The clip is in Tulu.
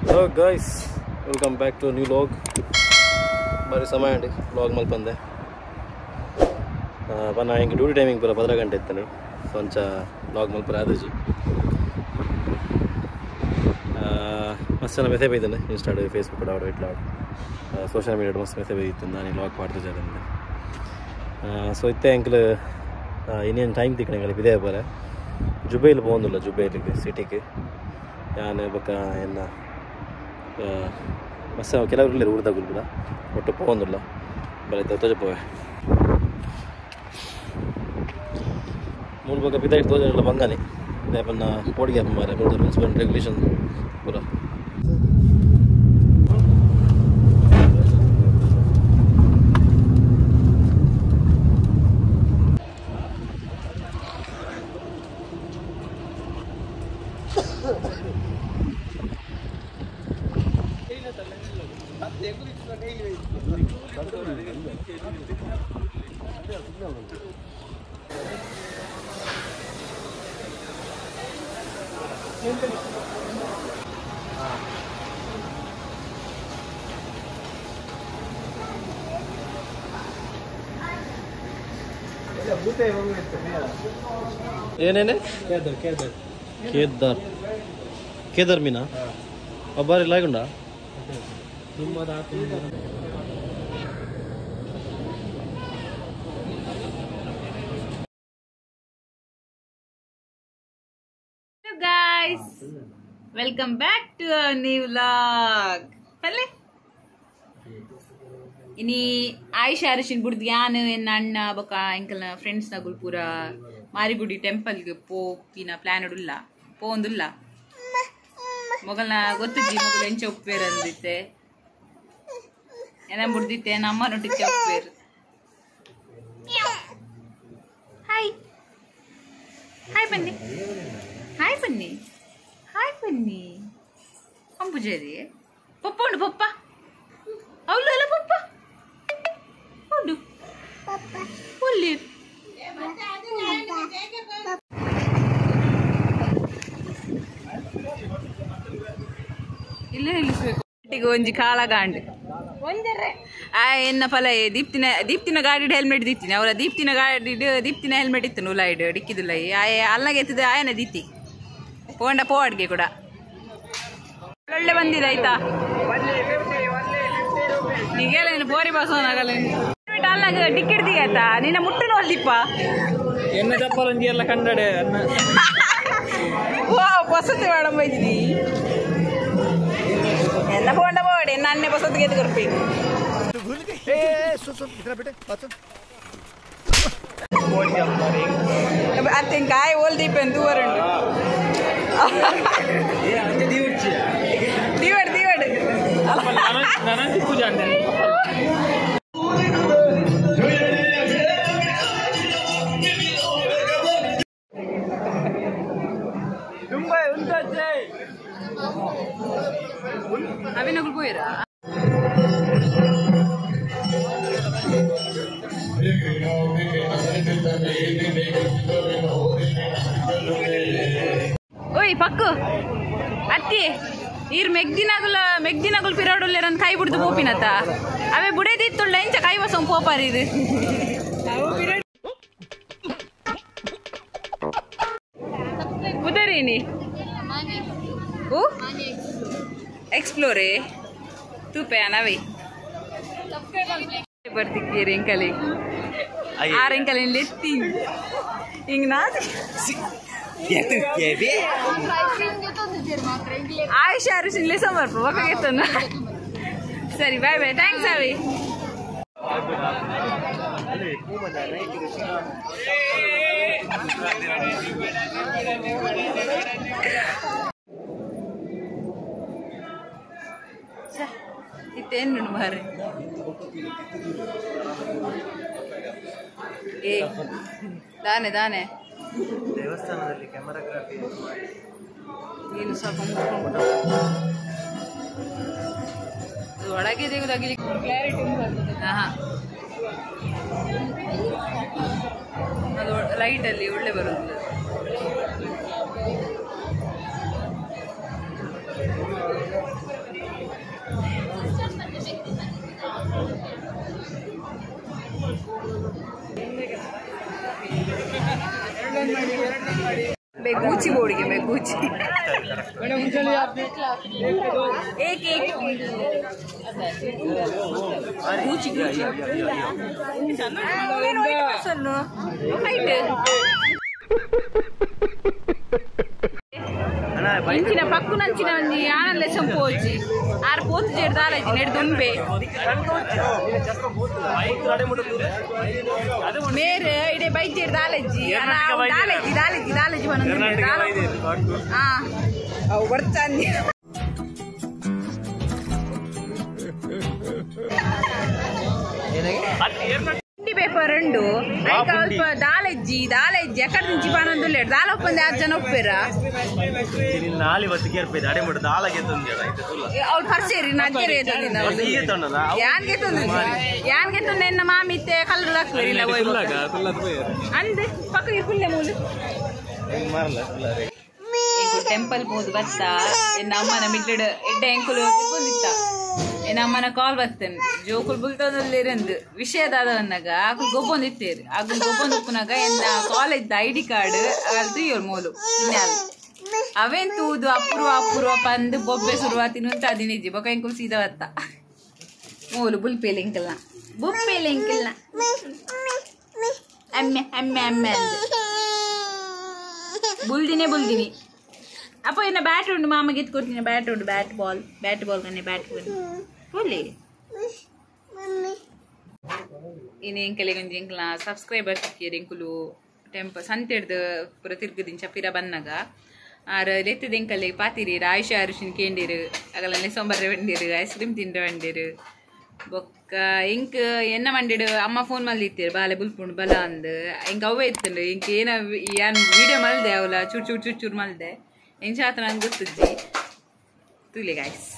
Hello guys, welcome back to new vlog. ಬಾರಿ ಸಮಯ ಉಂಟು ವ್ಲಾಗ್ ಮಲ್ಪಂದೆ ಪನ್ನ ಹಿಂಗೆ ಡ್ಯೂಟಿ ಟೈಮಿಂಗ್ ಪೂರ 10 ಗಂಟೆ ಇತ್ತು ಸೊ ಅಂಚ ವ್ಲಾಗ್ ಮಲ್ಪರ ಆದಜಿ ಮಸ್ತ್ ಜನ ಮೆಸೇಜ್ ಬೈತಾನೆ ಇನ್ಸ್ಟಾಡ್ ಫೇಸ್ಬುಕ್ ಆಡು ಇಟ್ಲ ಸೋಷಿಯಲ್ ಮೀಡಿಯಾ ಮಸ್ತ್ ಮೆಸೇಜ್ ಬೈತಿತ್ತು ನಾನು ವ್ಲಾಗ್ ಪಾಡ್ತಿದ್ದೆ ಸೊ ಇತ್ತೆ ಅಂಕಲ್ ಇನ್ನೇನು ಟೈಮ್ ತಿಕ್ಕಣೆ ಇದೇ ಬೋರೆ ಜುಬೈಲ್ ಪೋಂದುಲ್ಲ ಜುಬೈಲಿಗೆ ಸಿಟಿಗೆ ಯಾನ್ ಬೊಕ್ಕ ಎನ್ನ ಮಸ್ತ್ ಕೆಲವರು ಊರ್ದಾಗುಲ್ ಪೂರ ಒಟ್ಟು ಪೋಂದುಲ್ಲ ಬಲೆ ತೋಜ ಪೋವೆ ಮೂರು ಬೊಕ್ಕ ಪಿದಾಯಿ ತೋಜಲ್ಲ ಬಂಗಾನೆ ಪನ್ನ ಪೋಡಿಗೆ ಮಾರೆ ರೂಲ್ಸ್ ಆ್ಯಂಡ್ ರೆಗ್ಯುಲೇಷನ್ ಪೂರ ಏನೇನೆ ಕೇದಾರ್ ಕೇದಾರ್ ಮೀನಾ ಬಾರಿ ಲಾಗುಂಡ Hello guys, welcome back to our new vlog. ಪಲ್ಲೆ ಇನಿ ಆಯಿಷಾ ಅರಿಶಿನ್ ಬುಡ್ದು ಯಾನ್ ಎನ್ನ ಅಣ್ಣ ಬೊಕ ಎಂಕಲ್ನ ಫ್ರೆಂಡ್ಸ್ ನಗುಲ್ ಪೂರ ಮಾರಿಗುಡಿ ಟೆಂಪಲ್ಗೆ ಪೋಪಿನ ಪ್ಲಾನ್ ಉಲ್ಲ ಪೋಂದುಲ್ಲ ಮೊಗಲ್ನ ಗೊತ್ತಿದ್ದಿ ಮೊಗಲು ಎಂಚ ಉಪ್ಪೇರು ಅಂದಿತ್ತೆ ಏನ ಬುಡ್ದಿತ್ತೆ ನಮ್ಮನೊಟ್ಟಿಗೆ ಉಪ್ಪೇರು. ಹಾಯ್ ಹಾಯ್ ಬನ್ನಿ ಹಾಯ್ ಬನ್ನಿ ಹಾಯ್ ಬನ್ನಿ ಅಂಬುಜೇರಿ ಪಪ್ಪ ಉಂಡು ಪಪ್ಪ ಅವಳು ಎಲ್ಲ ಪಪ್ಪ ಉಂಡು ಒಲ್ಲಿ ಇಲ್ಲೇ ನಿಲ್ಲಿಸ್ಬೇಕು ಒಂಜಿ ಕಾಳಗಾಂಡ್ ಆ ಎನ್ನ ಫಲ ದೀಪ್ತಿನ ದೀಪ್ತಿನ ಗಾಡಿ ಹೆಲ್ಮೆಟ್ ದೀತೀನಿ ಅವರ ದೀಪ್ತಿನ ಗಾಡಿ ದೀಪ್ತಿನ ಹೆಲ್ಮೆಟ್ ಇತ್ತು ನುಲಾಯ್ಡ್ ಡಿಕ್ಕಿದುಲ್ಲ ಆಯ ಅಲ್ಲಾಗ ಎತ್ತಿದ ಆಯನ ದೀತಿ ಪೋಂಡ ಪೋ ಅಡ್ಗೆ ಕೂಡ ಒಳ್ಳೆ ಬಂದಿದೆ ಆಯ್ತಾ ನಿಗೇಲೇನು ಬೋರಿ ಬಸವನಾಗಲ್ಲ ಹೆಲ್ಮೆಟ್ ಅಲ್ಲಾಗ ಟಿಕೆಟ್ ಆಯ್ತಾ ನಿನ್ನ ಮುಟ್ಟು ನೋಲ್ದಿಪ್ಪ ಎನ್ನ ಚಪ್ಪಲೊಂಜಿ ಎಲ್ಲ ಕಂಡಡೆ ವಾ ಬಸತಿ ಮೇಡಮ್ ಬೈದಿನಿ ಎನ್ನ ಪೋಂಡ ಪೋಡೆ ಎನ್ನ ಅಣ್ಣೆ ಬಸತ್ತಿಗೆ ಎದ್ದು ಕೊರ್ಪಿ ಅತ್ತಿನ ಕಾಯಿ ಓಲ್ದೀಪ ದೂವರುಂಡು ದೀವಡ್ ದೀವಡ್ ಅವಿನಗುಲ್ ಪೋಯಿರಾ ಓಯ್ ಪಕ್ಕು ಅತ್ತಿ ಈರ್ ಮೆಗ್ದಿನಗುಲ ಮೆಗ್ದಿನಗುಲ್ ಪಿರಾಡುಲ್ಲೇರನ್ ಕೈ ಬಿಡ್ದು ಪೋಪಿನತ ಅವೇ ಬುಡೇದಿತ್ತುಳ್ಳ ಎಂಚ ಕೈ ಬಸಂ ಪೋಪಾರಿ ಇದು ಬುದರೇನಿ ಓ ಎಕ್ಸ್ಪ್ಲೋರೇ ತೂಪೆ ನಾವೇ ಬರ್ತಿದ್ದೀರಿ ಎಂಕಲಿ ಆರ್ ಎಂಕಲಿ ಲೆತ್ತಿ ಹಿಂಗ್ ನಾಚಿ ಆಯುಷ್ ಅರಿಶಿನ್ ಲೆಸ ಬರ್ಪ ಒಕ್ಕಗೆತ್ತನ ಸರಿ ಬಾಯ್ ಬಾಯ್ thanks ಅವಿ ಇತ್ತೇನು ಮಾರೆ ಏ ದಾನೆ ದಾನೆ ದೇವಸ್ಥಾನದಲ್ಲಿ ಕ್ಯಾಮರಾಗ್ರಫಿ ನೀನು ಸ್ವಲ್ಪ ಮುಟ್ಕೊಂಡು ಅದು ಒಳಗೆ ತೆಗೆದಾಗಲಿ ಹಾ ಅದು ಲೈಟಲ್ಲಿ ಒಳ್ಳೆ ಬರುವುದಿಲ್ಲ. ಪೋಚಿ ಏಕ್ ಏಕ್ ಗೂಚಿ ಗೂಚಿ ಇಂಚಿನ ಪಕ್ಕು ನಂಚಿನ ಒಂಜಿ ಆನಂದ ಸಂಪೋಜಿ ಆರ್ ಪೋತು ಜೇಡ್ ದಾಲಜಿ ನೆಡ್ದು ಉಂಬೆ ಮೇರೆ ಇಡೆ ಬೈಕ್ ಜೇಡ್ ದಾಲಜಿ ದಾಲಜಿ ದಾಲಜಿ ದಾಲಜಿ ಬನ ಹಾ ಅವು ಬರ್ತಾನೆ ಪೇಪರ್ ಉಂಡು ಐಕ ಅಲ್ಪ ದಾಲೆಜ್ಜಿ ದಾಲೆಜ್ಜಿ ಎಕಡೆ నుంచి ಪನೊಂದುಲ್ಲೆರ್ ದಾಲ ಒಪ್ಪಂದೆ ಆರು ಜನ ಒಪ್ಪೆರ ನಾಲಿ ಬತ್ತಿಗೆ ಏರ್ಪೈದೆ ಅಡೆ ಮುಟ್ಟು ದಾಲಗೆ ಅವ್ಳು ಪರಿಚಯ ರೀ ನಜ್ಜರೆ ಯಾನ್ಗೆ ತೊಂದ್ರೆ ಯಾನ್ಗೆ ತೊಂದ್ರೆ ಎನ್ನ ಮಾಮಿತ್ತೆ ಕಲ್ಲರ್ ಹಾಕ್ಬೇರಿ ಇಲ್ಲ ಅಂದ್ ಪಕ್ಕ ಕುಲ್ಲೆ ಮೂಲು ಟೆಂಪಲ್ ಪೋದು ಬತ್ತ ಎನ್ನ ಅಮ್ಮನ ಮಿಡ್ಲಡ್ ಎಡ್ಡೆ ಎಂಕುಲು ತಿರ್ಗೊಂದಿತ್ತ ಎನ್ನ ಅಮ್ಮನ ಕಾಲ್ ಬರ್ತೇನೆ ಜೋಕುಲು ಬುಲ್ತದಲ್ಲಿರಂದು ವಿಷಯದಾದವನ್ನಾಗ ಆಕುಲು ಗೊಬ್ಬೊಂದಿತ್ತೇರು ಆಕುಲು ಗೊಬ್ಬೊಂದು ಉಪ್ಪುನಾಗ ಎನ್ನ ಕಾಲೇಜ್ ಐಡಿ ಕಾರ್ಡ್ ಅದು ಇವ್ರ ಮೂಲು ಇನ್ಯಾಲ್ ಅವೇನ್ ತೂದು ಅಪೂರ್ವ ಅಪೂರ್ವ ಪಂದು ಬೊಬ್ಬೆ ಶುರುವಾತಿನ ಅಂತ ಅದಿನಿಜ್ಜಿ ಬೊಕ ಎಂಕುಲು ಸೀದಾ ಬತ್ತ ಮೂಲು ಬುಲ್ಪೇಲಿ ಎಂಕಲ್ನ ಬುಪ್ಪೇಲಿ ಎಂಕಲ್ನ ಅಮ್ಮೆ ಅಮ್ಮೆ ಅಮ್ಮೆ ಅಂದು ಬುಲ್ದಿನೇ ಬುಲ್ದಿನಿ ಅಪ್ಪ ಇನ್ನ ಬ್ಯಾಟ್ ಉಂಡು ಮಾಮಗೆ ಎತ್ಕೊಡ್ತೀನಿ ಬ್ಯಾಟ್ ಉಂಡು ಬ್ಯಾಟ್ ಬಾಲ್ ಬ್ಯಾಟ್ ಬಾಲ್ ಕಣ್ಣೆ ಬ್ಯಾಟ್ ಬಾಲ್ ಪೋಲಿ ಇನ್ನು ಎಂಕಲೆ ಒಂಜಿ ಎಂಕಲ ಸಬ್ಸ್ಕ್ರೈಬರ್ ಸಿಕ್ಕಿಯರ್ ಎಂಕುಲು ಟೆಂಪ ಸಂತೆಡ್ದು ಪೂರ ತಿರ್ಗುದಿಂಚ ಪಿರ ಬನ್ನಗ ಆರ್ ಲೆತ್ತದ ಎಂಕಲೆ ಪಾತಿರಿ ಆಯುಷ ಅರುಷಿನ್ ಕೇಂಡಿರು ಅಗಲ ಸೋಂಬಾರ ಬಂದಿರು ಐಸ್ ಕ್ರೀಮ್ ತಿಂಡ್ರೆ ಬಂದಿರು ಬೊಕ್ಕ ಎಂಕ್ ಎನ್ನ ಮಂಡಿಡು ಅಮ್ಮ ಫೋನ್ ಮಲ್ದಿತ್ತೀರು ಬಾಲೆ ಬುಲ್ಪುಂಡು ಬಲ ಅಂದ್ ಎಂಕ್ ಅವ್ವೆ ಇತ್ತಂಡು ಎಂಕ್ ಏನ ಯಾನ್ ವೀಡಿಯೋ ಮಲ್ದೆ ಅವಲ ಚೂರು ಚೂರು ಚೂರು ಚೂರು ಮಲ್ದೆ ಎಂಚ ಆತ ನಂಗೆ ಗೊತ್ತುಜ್ಜಿ ತೂಲೆ ಗಾಯ್ಸ್.